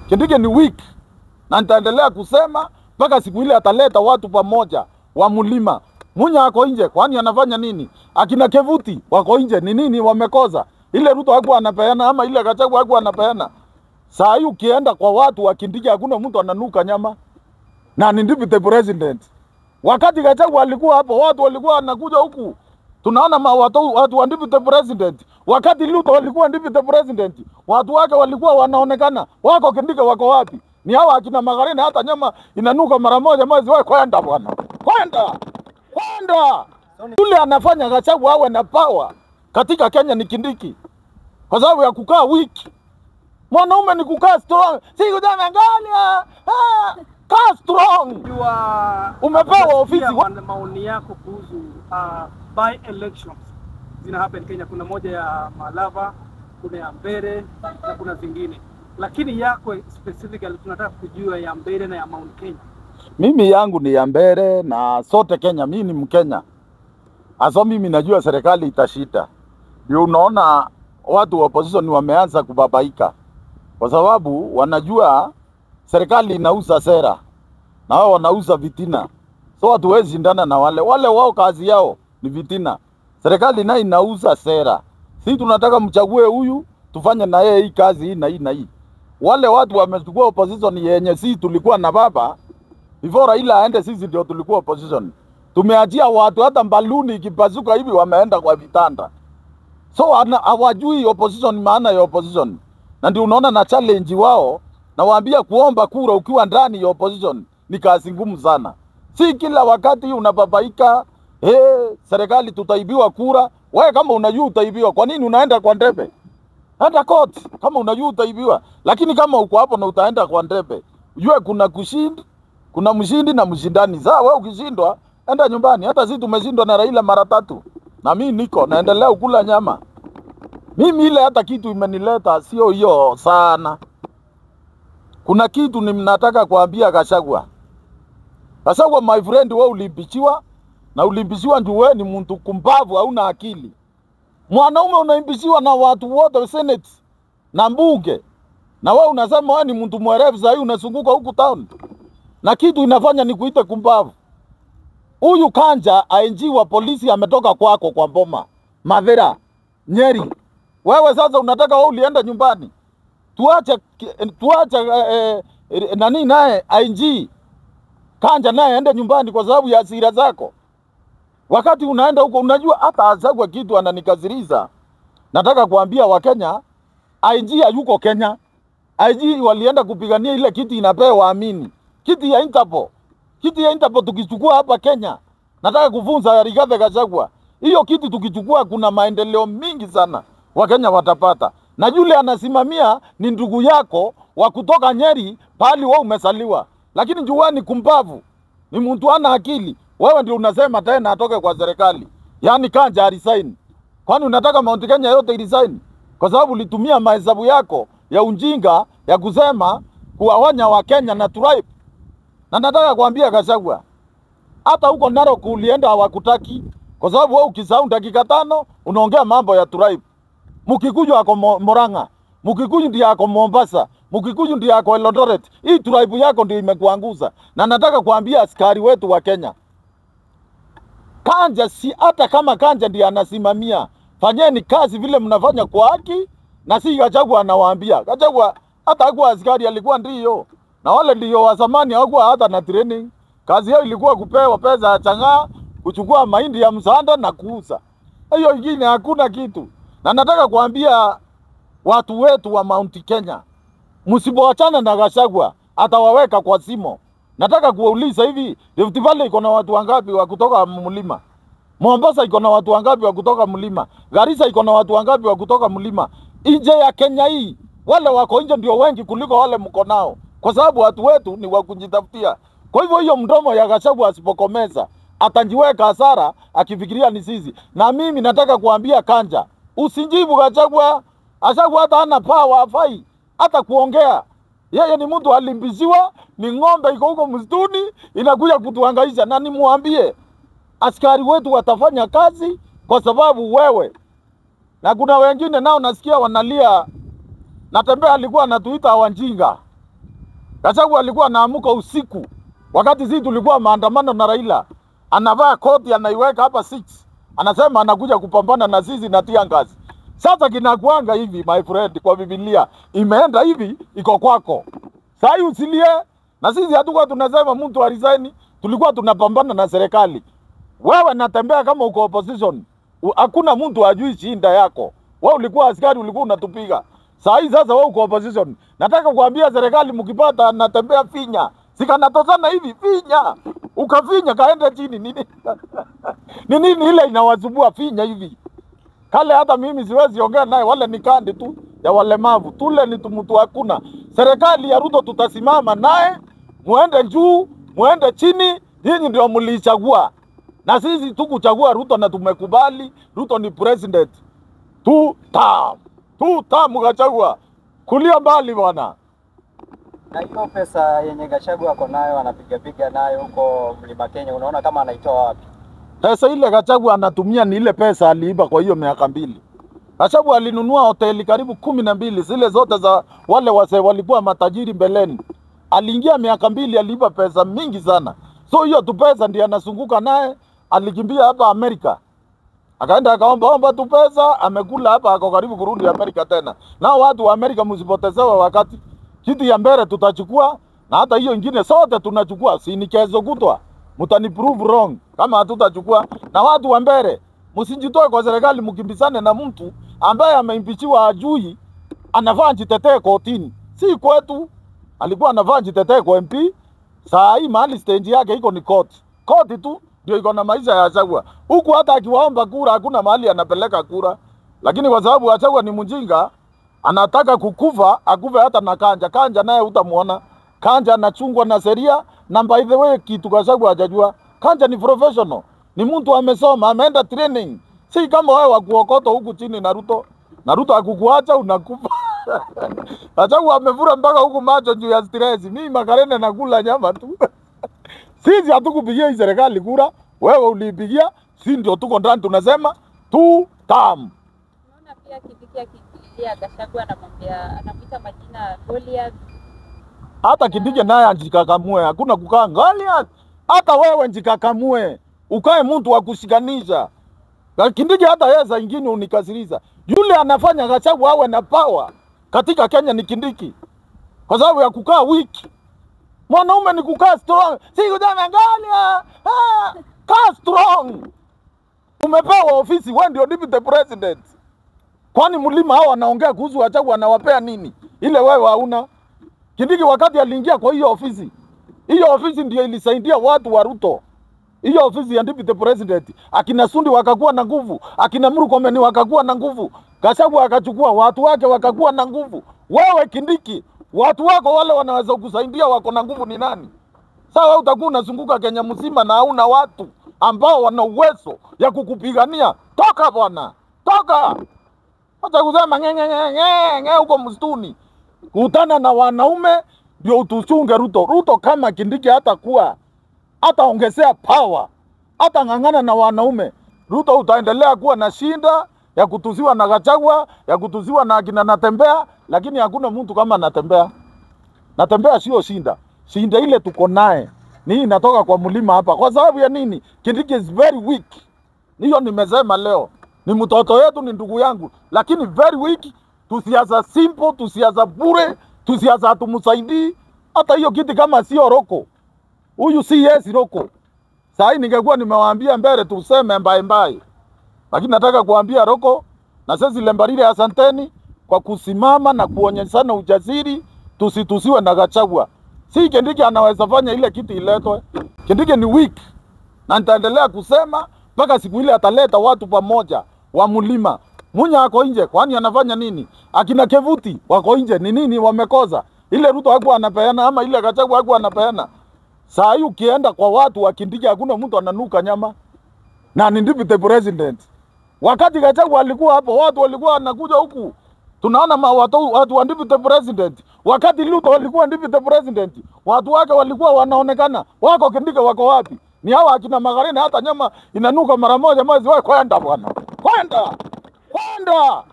Kindiki ni weak, na nitaendelea kusema mpaka siku ile ataleta watu pamoja wa mlima. Munya ako nje, kwani anafanya nini? Akina Kevuti wako nje, ni nini wamekosa? Ile Ruto hakuwa anapeana ama ile Gachagua hakuwa anapeana. Saa hii ukienda kwa watu wa Kindiki hakuna mtu ananuka nyama, na ni deputy president. Wakati Gachagua alikuwa hapo, watu walikuwa wanakuja huku, tunaona watu wa deputy president. Wakati Ruto alikuwa deputy president, watu wake walikuwa wanaonekana. Wako Kindiki wako wapi? Ni hawa akina Magarena, hata nyama inanuka mara moja mwezi. Wewe kwenda bwana, kwenda kwenda. Yule anafanya Gachagua awe na power katika Kenya ni Kindiki, kwa sababu ya kukaa wiki. Mwanaume ni kukaa strong, si kujana angalia. Kaa strong. Umepewa ofisi. Maoni yako kuhusu by elections zina happen Kenya, kuna moja ya Malava, kuna ya Mbere na kuna zingine, lakini yako specifically tunataka kujua ya Mbere na ya Mount Kenya. Mimi yangu ni ya Mbere na sote Kenya, mimi ni Mkenya. Aso mimi najua serikali itashita. Ndio unaona watu wa opposition wameanza kubabaika, kwa sababu wanajua serikali inauza sera na wao wanauza vitina. So hatuwezi shindana na wale wale, wao kazi yao ni vitina. Serikali nayo inauza sera. Sisi tunataka mchague huyu tufanye na yeye hii kazi hii na hii na hii. Wale watu wamechukua opposition yenye sisi tulikuwa na baba before Raila aende, sisi ndio tulikuwa opposition. Tumeachia watu hata mbaluni ikipasuka hivi wameenda kwa vitanda. So hawajui opposition, maana ya opposition. Na ndio unaona na challenge wao, na waambia kuomba kura ukiwa ndani ya opposition ni kazi ngumu sana. Si kila wakati unababaika, serikali tutaibiwa kura. Wewe kama unajua utaibiwa, kwa nini unaenda kwa ndebe? Enda court kama unajua utaibiwa. Lakini kama uko hapo na utaenda kwa ndebe, ujue kuna kushindi, kuna mshindi na mshindani. Sasa wewe ukishindwa, enda nyumbani. Hata sisi tumeshindwa na Raila mara tatu. Na mimi niko naendelea kula nyama. Mimi ile hata kitu imenileta sio hiyo sana. Kuna kitu ninataka kuambia Gachagua. Gachagua my friend, wewe ulimpichiwa na ulimpichiwa ndio wewe ni mtu kumbavu, hauna akili. Mwanaume unaimpichiwa na watu wote Senate na mbunge, na wewe unasema wewe ni mtu mwerevu, sasa unazunguka huku town. Na kitu inafanya ni kuite kumbavu. Huyu Kanja IG wa polisi ametoka kwako kwa Mboma, Mathira, Nyeri. Wewe sasa unataka wewe ulienda nyumbani. Tuache nani naye IG Kanja naye aende nyumbani kwa sababu ya hasira zako. Wakati unaenda huko unajua hata Gachagua kitu ananikaziriza. Nataka kuambia Wakenya, IG hayuko Kenya. IG walienda kupigania ile kiti inapewa amini. Kiti ya Interpol. Kiti ya Interpol tukichukua hapa Kenya. Nataka kufunza Rigathi Gachagua. Hiyo kiti tukichukua kuna maendeleo mingi sana Wakenya watapata. Na yule anasimamia ni ndugu yako wa kutoka Nyeri pali wewe umesaliwa. Lakini jua ni kumbavu. Ni mtu ana akili. Wewe ndio unasema tena atoke kwa serikali. Yaani Kanja resign. Kwani unataka Mount Kenya yote resign? Kwa sababu ulitumia mahesabu yako ya unjinga ya kusema kuwawanya wa Kenya na tribe. Na nataka kuambia Gachagua, hata huko Narok ulienda hawakutaki, kwa sababu wewe ukisahau dakika 5 unaongea mambo ya tribe. Mkikuyu ako Murang'a, Mkikuyu ndiye ako Mombasa, Mkikuyu ndiye ako Eldoret. Hii tribe yako ndio imekuanguza. Na nataka kuambia askari wetu wa Kenya, Kanja si hata kama Kanja ndiye anasimamia, fanyeni kazi vile mnafanya kwa haki. Na si Gachagua anawaambia. Gachagua hata hakuwa askari, alikuwa ndio. Na wale ndio wa zamani hawakuwa hata na training. Kazi yao ilikuwa kupewa pesa ya chang'aa, kuchukua mahindi ya msaada na kuuza. Hiyo ingine hakuna kitu. Na nataka kuambia watu wetu wa Mount Kenya, msipoachana na Gachagua atawaweka kwa simo. Nataka kuwauliza hivi, Rift Valley iko na watu wangapi wa kutoka mlima? Mombasa iko na watu wangapi wa kutoka mlima? Garissa iko na watu wangapi wa kutoka mlima? Nje ya Kenya hii, wale wako nje ndio wengi kuliko wale mko nao. Kwa sababu watu wetu ni wa kujitafutia. Kwa hivyo hiyo mdomo ya Gachagua asipokomeza, atajiweka hasara akifikiria ni sisi. Na mimi nataka kuambia Kanja, usijibu Gachagua. Gachagua hata hana power, hafai hata kuongea. Yeye ni mtu alimbiziwa, ni ng'ombe iko huko msituni inakuja kutuhangaisha. Na nimuambie askari wetu watafanya kazi kwa sababu wewe. Na kuna wengine nao nasikia wanalia. Natembea alikuwa anatuita wanjinga. Gachagua alikuwa anaamuka usiku wakati sisi tulikuwa maandamano na Raila, anavaa koti anaiweka hapa 6, anasema anakuja kupambana na sisi na tear gas. Sasa kinakuanga hivi my friend, kwa Biblia imeenda hivi, iko kwako. Sasa usilie. Na sisi hatukuwa tunasema mtu aresign, tulikuwa tunapambana na serikali. Wewe natembea kama uko opposition, hakuna mtu ajui shinda yako. Wewe ulikuwa askari, ulikuwa unatupiga. Saa hii sasa wewe uko opposition. Nataka kuambia serikali, mkipata natembea finya. Sikanatosana hivi finya. Ukafinya kaenda chini nini? Ni nini ile inawasumbua finya hivi? Kale hata mimi siwezi ongea naye, wale ni kandi tu ya walemavu. Tule ni mtu hakuna. Serikali ya Ruto tutasimama naye, muende juu, muende chini, nyinyi ndio mlichagua. Na sisi tukuchagua Ruto na tumekubali Ruto ni president. Two term. Two term Gachagua. Kulia mbali bwana. Na hiyo pesa yenye Gachagua ako nayo anapiga piga nayo huko Mlima Kenya, unaona kama anaitoa wapi? Pesa ile Gachagua anatumia ni ile pesa aliiba kwa hiyo miaka 2. Gachagua alinunua hoteli karibu 12, zile zote za wale wase walikuwa matajiri mbeleni. Aliingia miaka 2 aliiba pesa mingi sana. So hiyo tu pesa ndiye anazunguka naye. Alikimbia hapa Amerika, akaenda akaomba omba tu pesa, amekula hapa, ako karibu kurudi Amerika tena. Na watu wa Amerika msipotezewe wakati. Kitu ya mbele tutachukua, na hata hiyo ingine sote tunachukua, si ni kesho kutwa. Mutani prove wrong kama hatutachukua. Na watu wa mbele msijitoe kwa serikali mkimbizane na mtu ambaye ameimpichiwa ajui anavaa jitetee kotini. Si kwetu. Alikuwa anavaa jitetee kwa MP. Saa hii mahali stage yake iko ni court. Court tu ndio iko na maisha ya Gachagua. Huku hata akiwaomba kura hakuna mahali anapeleka kura. Lakini kwa sababu Gachagua ni mjinga, anataka kukufa, akufe hata na Kanja. Kanja naye utamuona. Kanja anachungwa na sheria, na by the way kitu Gachagua hajajua, Kanja ni professional. Ni mtu amesoma, ameenda training. Si kama wewe wa kuokota huku chini na Ruto. Na Ruto akukuacha unakufa. Gachagua amefura mpaka huku macho juu ya stress. Mimi Makarene nakula nyama tu. Sisi hatukupigia hii serikali kura, wewe uliipigia, si ndio tuko ndani tunasema two term. Unaona pia Kindiki akiingilia Gachagua anamwambia, anamuita majina Goliath. Hata Kindiki naye anjikakamue, hakuna kukaa Goliath. Hata wewe njikakamue, ukae mtu wa kushikanisha. Kindiki hata yeye saa ingine unikasiriza. Yule anafanya Gachagua awe na power katika Kenya ni Kindiki. Kwa sababu ya kukaa wiki. Mwanaume ni kukaa strong. Si kusema Goliath. Kaa strong. Umepewa ofisi, wewe ndio deputy president. Kwani mlima hao wanaongea kuhusu Gachagua anawapea nini? Ile wewe hauna. Kindiki wakati aliingia kwa hiyo ofisi, hiyo ofisi ndio ilisaidia watu wa Ruto. Hiyo ofisi ya deputy president, akina Sundi wakakuwa na nguvu, akina Murkomen wakakuwa na nguvu, Gachagua akachukua watu wake wakakuwa na nguvu. Wewe Kindiki, watu wako wale wanaweza kukusaidia wako na nguvu ni nani? Sawa, wewe utakuwa unazunguka Kenya mzima na hauna watu ambao wana uwezo ya kukupigania. Toka bwana, toka. Acha kusema nge nge nge nge nge huko msituni. Kutana na wanaume ndio utuchunge Ruto. Ruto kama Kindiki hatakuwa, hataongezea power, hata ng'ang'ana na wanaume, Ruto utaendelea kuwa na shinda ya kutuziwa na Gachagua, ya kutuziwa na akina Natembea, lakini hakuna mtu kama Natembea. Natembea sio shinda. Shinda ile tuko naye ni inatoka kwa mlima hapa. Kwa sababu ya nini? Kindiki is very weak. Hiyo nimesema leo. Ni mtoto wetu, ni ndugu yangu, lakini very weak. Tusiasa simple, tusiasa bure, tusiasa hatumsaidii. Hata hiyo kiti kama sio Roko. Huyu si yes Roko. Saa hii ningekuwa nimewaambia mbele tuseme mbaye mbaye. Lakini nataka kuambia Roko na sisi Lembarire, asanteni kwa kusimama na kuonyeshana ujasiri, tusitusiwe na Gachagua. Si Kindiki anaweza fanya ile kiti iletwe. Kindiki ni weak. Na nitaendelea kusema mpaka siku ile ataleta watu pamoja wa mlima. Munya ako nje, kwani anafanya nini? Akina Kevuti wako nje, ni nini wamekosa? Ile Ruto hakuwa anapeana ama ile Gachagua hakuwa anapeana. Saa hii ukienda kwa watu wa Kindiki hakuna mtu ananuka nyama. Na ni deputy president. Wakati Gachagua alikuwa hapo, watu walikuwa wanakuja huku. Tunaona watu wa deputy president. Wakati Ruto walikuwa deputy president, watu wake walikuwa wanaonekana. Wako Kindiki wako wapi? Ni hawa akina Magarena, hata nyama inanuka mara moja mwezi. Wewe kwenda bwana. Kwenda. Kwenda.